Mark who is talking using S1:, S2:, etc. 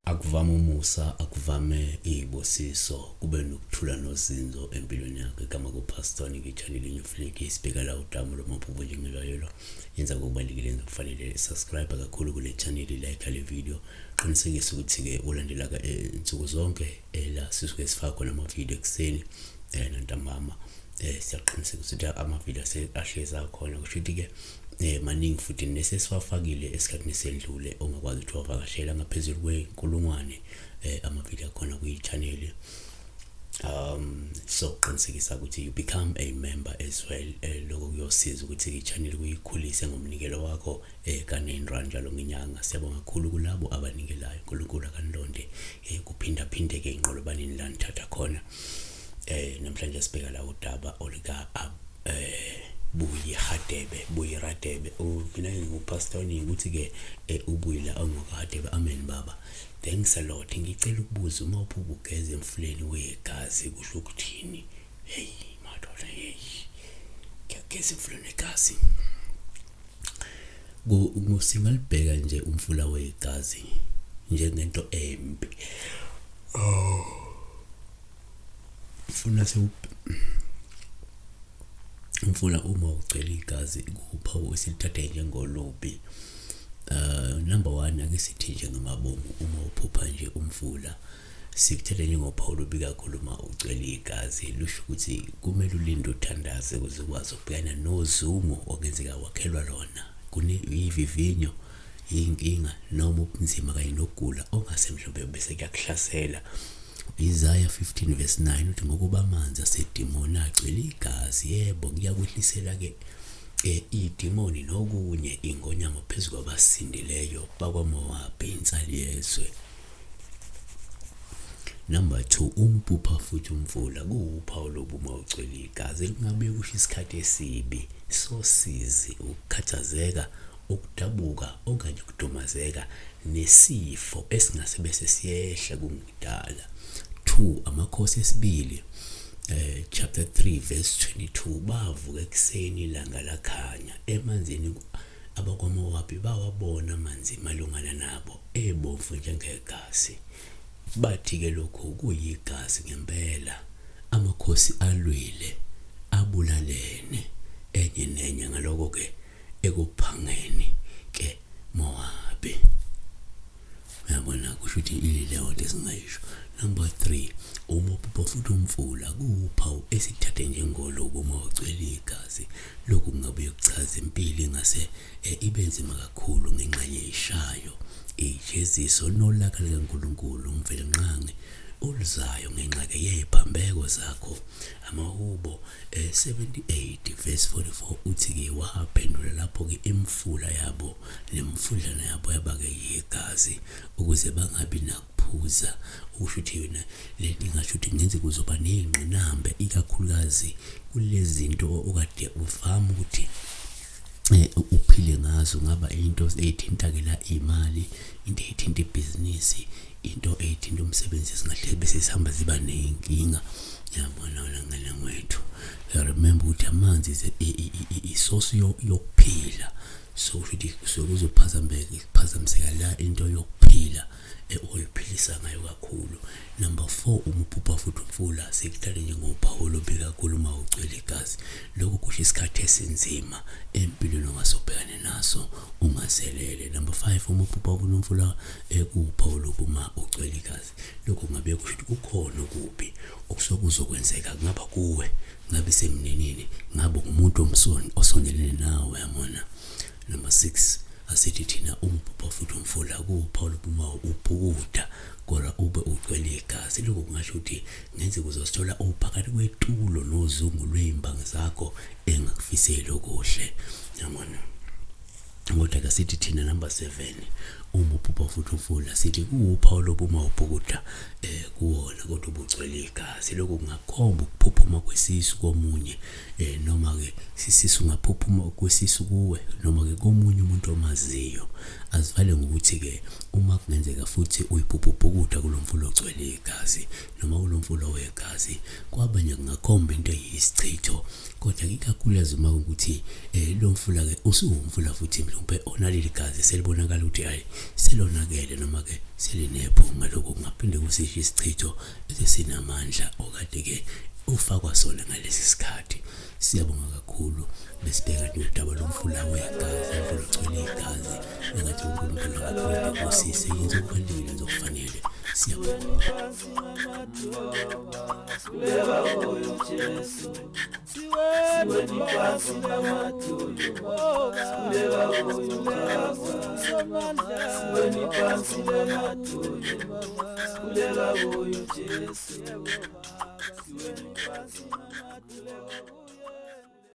S1: Akuvame umusa, akuvame izibusiso, kube nokuthula nozinzo empilweni yakho. Igama kuPastor Nikitshani Nyufliki, sibheka la udamu lwamaphupho njengelayelo. Yenza kokubalulekile, yenza kufanele. Subscribe kakhulu kule channel, like le video. Qinisekisa ukuthi-ke ulandela insuku zonke la sisuke sifaka khona amavidiyo ekuseni nantambama. Siyaqinisekisa ukuthi amavidiyo ahlezi akhona, kusho ukuthi-ke maningi futhi nesesiwafakile esikhathini esendlule ongakwazi ukuthi wavakashela ngaphezulu kwenkulungwane amavidiyo akhona kwi-channel. So qinisekisa ukuthi you become a member as well. Lokho kuyosiza ukuthi i-channel kuyikhulise ngomnikelo wakho ka-9 rand njalo ngenyanga. Siyabonga kakhulu kulabo abanikelayo. uNkulunkulu akanilonde, kuphindaphindeke inqolobaneni la nithatha khona. Namhlanje sibheka la udaba olika Buyi Hadebe, Buyi Radebe. Mina ngingupastor ukuthi ke ubuyi la ongokaHadebe. Amen baba, thanks a lot. Ngicela ukubuza, uma uphupha ugeza emfuleni wegazi kusho ukuthini? Hey madoda, hey, ngiyageza emfuleni wegazi. Singalibheka nje umfula wegazi njengento embi. Oh, funa umfula uma ugcwele igazi kuphawu esilithathe njengolubi. Number 1, ake sithi nje ngamabomu, uma uphupha nje umfula sikuthatha njengophawu olubi kakhulu uma ugcwele igazi. Lusho ukuthi kumele ulinde, uthandaze ukuze ukwazi ukubhekana nozungu okenzeka wakhelwa lona. Kuneyivivinyo, iy'nkinga noma ubunzima kanye nokugula ongase mhlawumbe bese kuyakuhlasela. Isaiah 15 verse 9 uthi, ngokuba amanzi asedimoni agcwele igazi, yebo, kuyakwehlisela-ke idimoni nokunye ingonyama phezu kwabasindileyo bakwaMowabi, insali yezwe. Number 2, umpupha futhi umfula kuwuphawu lobuma ugcwele igazi elingabe kusho isikhathi esibi sosizi, ukukhathazeka, ukudabuka okanye ukudumazeka nesifo esingase bese siyehla kungidala. 2 Amakhosi esibili chapter 3 verse 22, bavuka ekuseni ilanga lakhanya emanzini abakwaMowabi bawabona amanzi malungana nabo ebomvu njengegazi. Bathi-ke lokhu kuyigazi ngempela, amakhosi alwile, abulalene enye nenye, ngaloko-ke ekuphangeni ke Mowabi. Uyabona, kusho ukuthi ileyo nto esingayisho. Number 3, uma uphupha futhi umfula kuwuphawu esikuthathe njengolobu uma ugcwele igazi. Lokhu kungabuye kuchaze impilo ingase ibe nzima kakhulu ngenxa yeshayo, ijeziso nolaka likaNkulunkulu uMvelinqangi oluzayo ngenxa-ke yeziphambeko zakho. Amahubo 78 verse 44 uthi-ke waphendula lapho-ke imfula yabo nemfudlana yabo yaba-ke yigazi ukuze bangabi nakuphuza. Ukusho ukuthi yona lento ingasho ukuthi kungenzeka kuzoba ney'ngqinamba ikakhulukazi kulezi zinto okade uvame ukuthi uphile ngazo, ngaba into ey'thinta-ke la iy'mali, into ey'thinta ibhizinisi, into ey'thinta umsebenzi, singahle bese sihamba ziba ney'nkinga. Yabona wena ngane wethu, remember ukuthi amanzi isource yokuphila, so kusho ukuthi kusuke kuzophazamiseka la into yokuphila oyiphilisa ngayo kakhulu. Number 4, uma uphupha futhi umfula sikuhlale njengophawu olubi kakhulu uma ugcwele igazi. Lokhu kusho isikhathi esinzima empilweni ongase ubhekane naso ungazelele. Number 5, uma uphupha umfula kuwuphawu olubi uma ugcwele igazi. Lokhu kungabe kusho ukuthi kukhona okubi okusuke kuzokwenzeka, kungaba kuwe, ngabe semndenini, ngabe umuntu osondelene nawe, yabona. Number 6, asithi thina uma uphupha futhi umfula kuwuphawu uma ubhukuda kodwa ube ugcwele igazi. Lokhu kungasho ukuthi ngenzeka uzosithola uphakathi kwetulo nozungu lwey'mbangi zakho engakufiseli okuhle, yabona. Kodwa-ke sithi thina number 7, uma uphupha futhi umfula sithi kuwuphawu lobu uma ubhukuda kuwona kodwa ubugcwele igazi. Lokhu kungakhomba ukuphuphuma kwesisu komunye, noma-ke isisu ungaphuphuma kwesisu kuwe noma-ke komunye umuntu omaziyo. Asivale ngokuthi-ke uma kungenzeka futhi uyibhubhubhukuda kulo mfula ogcwele igazi noma kulo mfula wegazi, kwabanye kungakhomba into eyisichitho, kodwa-ke ikakhulukazi uma ukuthi um lo mfula-ke usuwumfula futhi mhlawumpe onaleli gazi selibonakala ukuthi hhayi selonakele noma-ke selinephunga, lokho kungaphinde kusisho isichitho esesinamandla okade-ke ufakwa sona ngalesi sikhathi. Siyabonga kakhulu besibheka nje udaba lomfula wegazi, umfula ogcwele igazi, engathi uNkulunkulu angaphinde kubusise yenze okubalulekile yenze okufanele. Siyabonga.
S2: Siweni phansi namadolo.